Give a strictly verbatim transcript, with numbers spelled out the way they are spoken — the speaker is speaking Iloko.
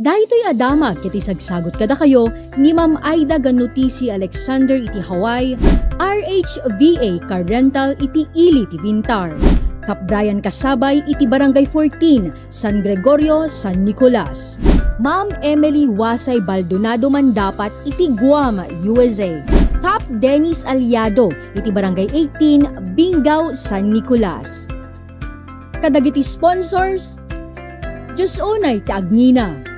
Daytoy a damag ket isagsagut kadakayo ni Ma'am Aida Ganutisi Alexander iti Hawaii, R H V A Car Rental iti ili ti Vintar. Kap Brian Kasabay iti Barangay fourteen, San Gregorio, San Nicolas. Ma'am Emily Wasay Baldonado Mandapat iti Guam, U S A. Kap Dennis Aliado iti Barangay eighteen, Bingao, San Nicolas. Kadagiti sponsors, Dios unay ti agngina.